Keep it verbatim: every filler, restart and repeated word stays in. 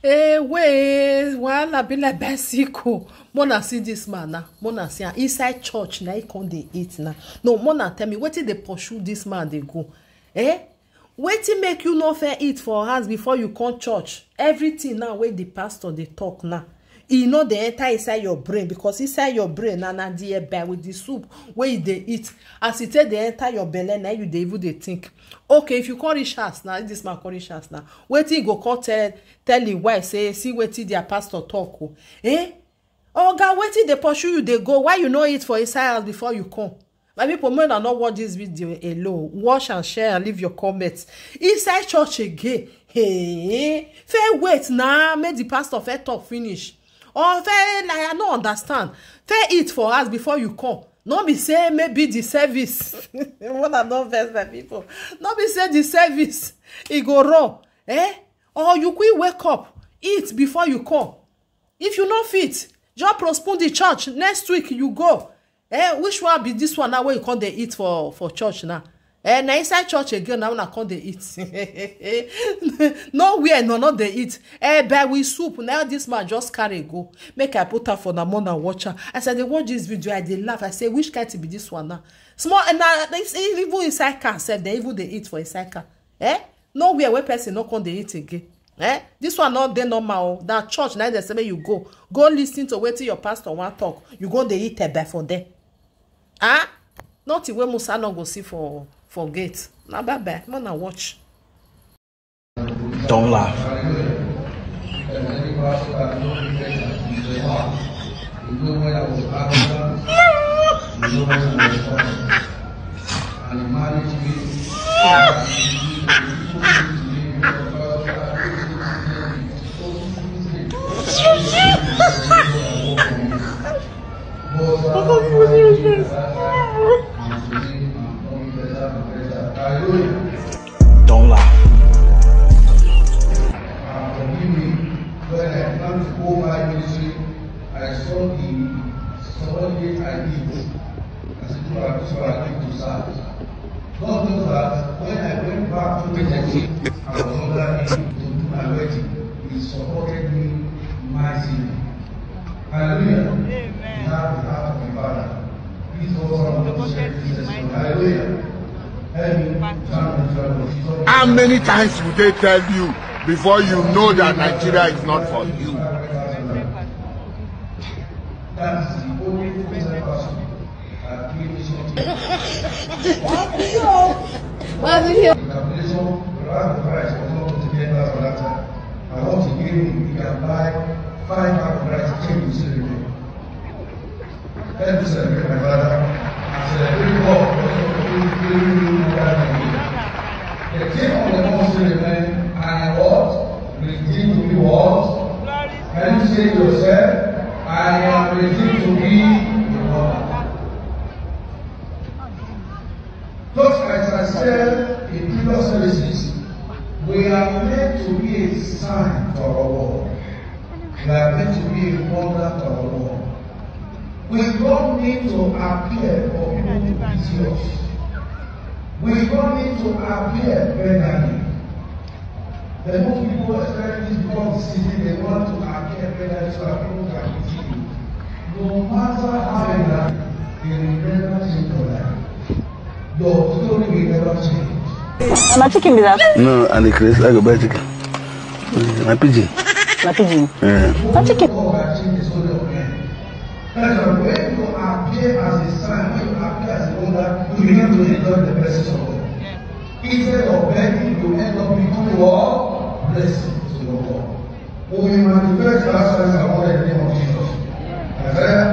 Hey, wait, wahala be like bicycle. Mona see this man now. Mona see am inside church now. He come dey eat now. No, Mona tell me wetin dey pursue this man dey go. Eh? Wetin make you no fair eat for house before you come church? Everything now wey the pastor dey talk now, e no dey enter inside your brain, because inside your brain na na the eba with the soup wey you dey eat, as e take dey enter your belle na you dey even dey think. Okay, if you come reach house now, if this man come reach house now, wetin he go come tell tell him wife say, see wetin their pastor talk o? Eh? Oga, wetin dey pursue you dey go? Why you no eat for inside house before you come? My people, make una no watch this video alone. Watch and share and leave your comments. Inside church again. Hey, fair wait na, make the pastor fair talk finish. Or fair, like, I no understand. Fair eat for us before you come. No be say maybe the service. When I don vex my people. No be say the service e go run. Eh? Or you quick wake up, eat before you come. If you no fit, just postpone the church. Next week you go. Eh, which one be this one now wey you come dey eat for, for church now? Eh, na inside church again now una come dey eat. Nowhere no no dey eat. Eh, but with soup, now this man just carry go. Make I put am for na more na watch am. As I dey watch this video, I dey laugh. I say, which kind thing be this one now? Small, and na, it's even inside car sef, they even dey eat for inside car. Eh? Nowhere wey person no come dey eat again. Eh? This one no dey normal o. Na church na dey say make you go. Go listen to wetin your pastor wan talk. You go dey eat ebe for there. Ah? Nothing wey Musa no go see for, for gate. Na bye bye. Make una watch. Don't laugh. Don't laugh. And forgive me, when I plan to go my ministry, I saw the subordinate I did. I said, "Look at this one I need to serve." Not just that, when I went back to the country, I was under him to do my wedding. He supported me mightily. Hallelujah. Amen. We have the heart of the Father. Please also want to share this testimony. Hallelujah. Help me thank the Lord for Jesus. How many times would they tell you before you know that Nigeria is not for you? That is the only person that can give me something. What the hell? The calculation, the price was not twenty-five thousand that time. I want to give him, he can buy five bag of rice, ten you still remain. Help me celebrate my father. And celebrate God for not giving me more than a year. The king of the country remain, I am what? Redeemed to be what? Can you say to yourself, I am redeemed to be the one. Just as I said in previous services, we are meant to be a sign to our world. We are meant to be a wonder to our world. We don't need to appear for people to visit us. We don't need to appear beggarly. The most people, especially this because the city, they want to appear beggarly so that people can visit you. No matter how beggarly, they will never change your life. Your story will never change. Na chicken be that? No, and the Chris, I go buy chicken. My pigeon. Na pigeon. Yeah. Na chicken. All my chicken is only of men. That's why when you appear as a sign, when you appear as a wonder, you begin to enjoy the blessings of God. Instead of begging, you end up becoming what? Blessings to your God. We will manifest that sign and wonder in the name of Jesus. Isaiah